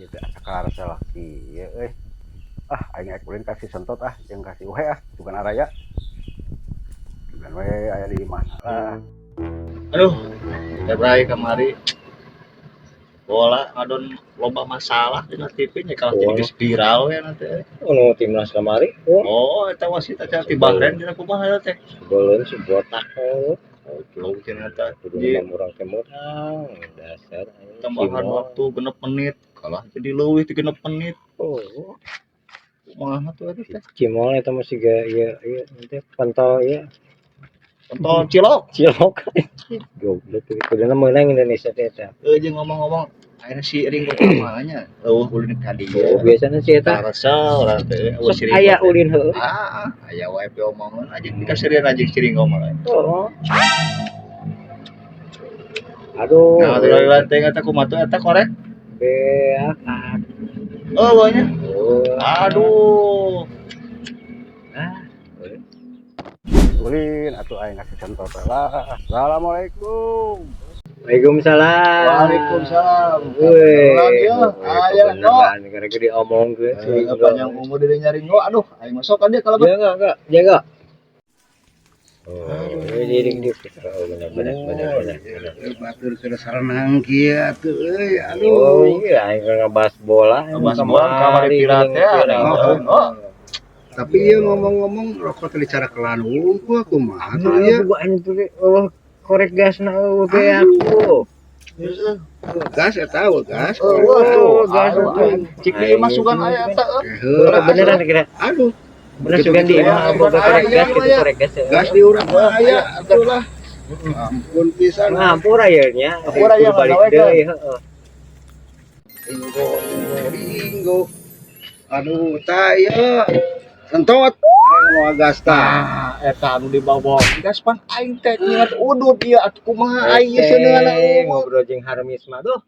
Ieu teh asa karasa laki ieu euy. Ah, aing rek ulin ka si Sentot ah, jeung ka si Uhe ah, sugan araya. Sugan we aya di mana lah. Aduh, Februari kamari bola ngadon loba masalah dina TV nya, kalah jadi geus viral we nanti. Oh, nu timnas kamari. Oh, Oh, eta wasit acara ti Bahrain dina kumaha eta teh? Sebelum si botak, oh. Oh, jauh cenah eta. Kudu Jadi urang teh menang dasar aing. Tambahan Cimol. Waktu 6 menit, kalah jadi leuwih ti 6 menit. Oh, Kumaha tuh eta teh? Cimol eta masih ga ieu ieu teh pentol ieu. Pentol cilok. Cilok. Goblok, kuduna meunang Indonesia teh eta. Eh, jeung ngomong-ngomong, ayeuna si Ringgo kumaha nya? Euweuh ulin ka dieu. Oh, biasanya si eta Tarasa urang teh euweuh si sok Ringgo aya teh. Ulin heueuh. Ah, aya wae piomongan aja dikaserian aja si Ringgo mah. Oh. Aduh. Nah, atuh lantai eta kumaha tuh eta korek? Beak. Oh, baunya. Oh. Aduh. Ah. Ulin atuh aing ka si Sentot lah. Assalamualaikum. Waalaikumsalam. Waalaikumsalam. Wih, Kebetulan ya. Aya no. kebenaran gara-gara diomongkeun si Eh, panjang umur diri nyaring aduh, aing masuk kan dia kalau Ya enggak, jaga. Oh, ini di oh, benar benar benar benar. Benar. Batur keur sarenang kieu atuh euy, Oh aduh. Iya, aing keur ngebahas bola. Ngebahas bola, kamari pirat ya, Oh, oh. Tapi ieu ngomong-ngomong rokok teh dicara kelan wungkul kumaha tuh ieu? Aduh, gua tuh oh, korek gasna euweuh beak tuh. Gas eta euweuh gas. Oh, tuh, Gas aduh, tuh. aing. Cik di imah sugan aya eta euy. Heula. Beneran kira. Aduh, Bener sugan di imah boga korek gas gitu, korek gas ya. Gas di urang mah aya atuh lah. Ampun pisan. Ngampura ya nya. Hampura ya, Balik ngagawe, kan. Deui heeh. Ringgo, ringgo, ringgo. Aduh, tah ieu. Sentot. Aing mau gas tah. Nah, eta anu dibawa gas pan aing teh ngingat udut ieu atuh kumaha aing ieu seuneunana Ngobrol jeung Harmis mah tuh.